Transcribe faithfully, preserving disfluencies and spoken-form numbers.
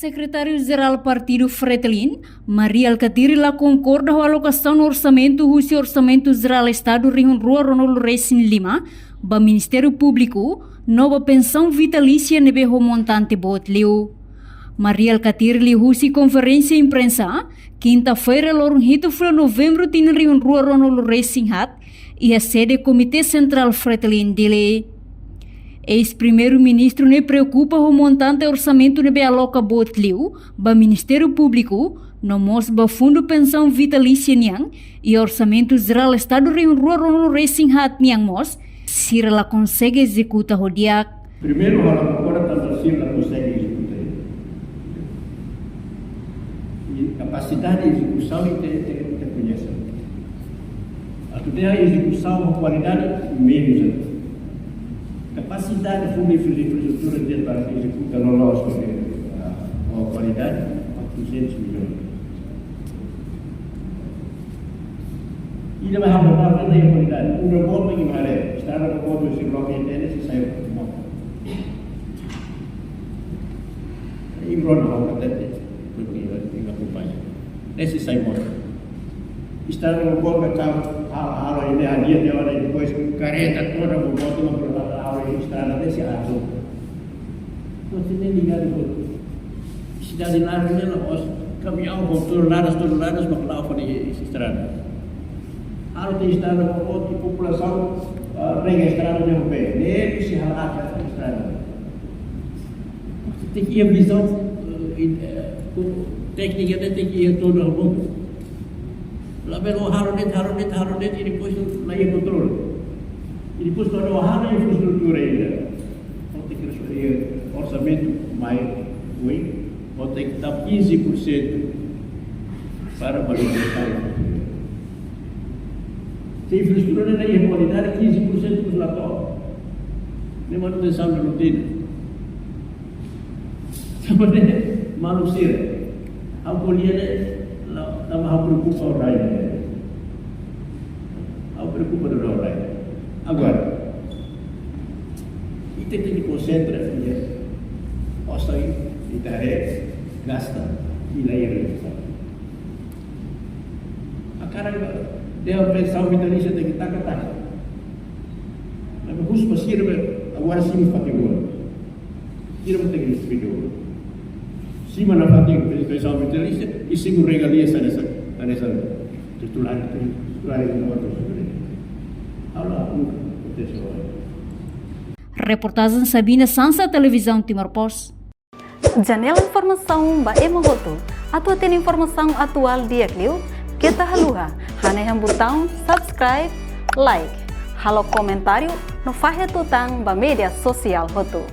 Sekretáriu Jerál Partidu Fretilin, Mari Alkatiri, la konkorda ho alokasaun orsamentu husi Orsamentu Jerál Estadu rihun rua ruanulu resin lima ba Ministériu Públiku no ba pensaun vitalísia ne'ebé ho montante boot liu. Mari Alkatiri liuhusi konferénsia imprensa, kinta-feira, loron hitu fulan Novembru tinan rihun rua ruanulu resin haat, iha sede Komité Sentrál Fretilin Dili. Eis-Primeiru-Ministru ne'e preokupa ho montante orsamentu ne'ebé aloka boot liu ba Ministériu Públiku, no mós ba fundu pensaun vitalísia nian, i Orsamentu Jerál Estadu rihun rua ruanulu resin haat nian mós, sira la konsege ezekuta ho di'ak. Primeiru, ha'u la konkorda tanba sira la konsege ezekuta. I kapasidade de ezekusaun ita, ita, ita koñese. Atu dehan ezekusaun ho kualidade, menus. Kapasidade fundu infra-, infraestrutura ita para ezekuta loloos, ah, ho kualidade, quatrocentos milhões. Ida-ne'e ha'u hanoin ne'e kualidade. Obra boot mak imi haree. Estrada boot mak sira loke, ita ne'e sei sai moto. Imi rona, ha'u hatete, imi, imi akompaña. Ne'e sei sai moto. Estrada boot mak halo, halo, halo, imi hadi'a tiha ona, depois karreta toda boot mak halo, halo, estrada ne'e sei atu. Entaun, ne'e ligadu ho sidade laran ne'e la'ós, kamiaun ho toneladas, toneladas mak la'o fali estrada. Halo tiha estrada, ho, ho, i populasaun, ah, rega estrada ne'e ho pé. Ne'e sei halo aat estrada. Tenke iha vizaun, eh, in-, eh, ko-, téknika ne'e tenke iha todan ho. Labele halo de'it, halo de'it, halo de'it, i depois la iha kontrolu. I depois kuandu halo infraestrutura ida, tenke iha orsamentu mai, oi, tenke tau quinze por cento para manutensaun. Se infraestrutura la iha kualidade, quinze por cento mós la to'o. Ne'e manutensaun de rotina. Tanba ne'e, maluk sira, ha'u ko'alia ne'e, la, tanba ha'u preokupa ho rai ne'e. Ha'u preokupa ho rai ne'e. Agora, ita tenke konsentra, ya. Osan ita haree, gasta, i la iha realizasaun. Hakarak dehan pensaun vitalísia tenke taka, taka. Mas husu ba sira be, agora simu fatin rua. Sira be tenke simu fatin rua. Simu nafatin pensaun vitalísia, i simu regalias hanesan, hanesan titulár, titulár i mortu. Halo, nunka akontese. Reportajen Sabina Sansa, Televizaun Timor Post. Janela informasaun ba ema hotu. Atu hatene informasaun atuál di'ak liu, keta haluha hanehan butaun subscribe, like, halo komentáriu no fahe tutan ba média sosiál hotu.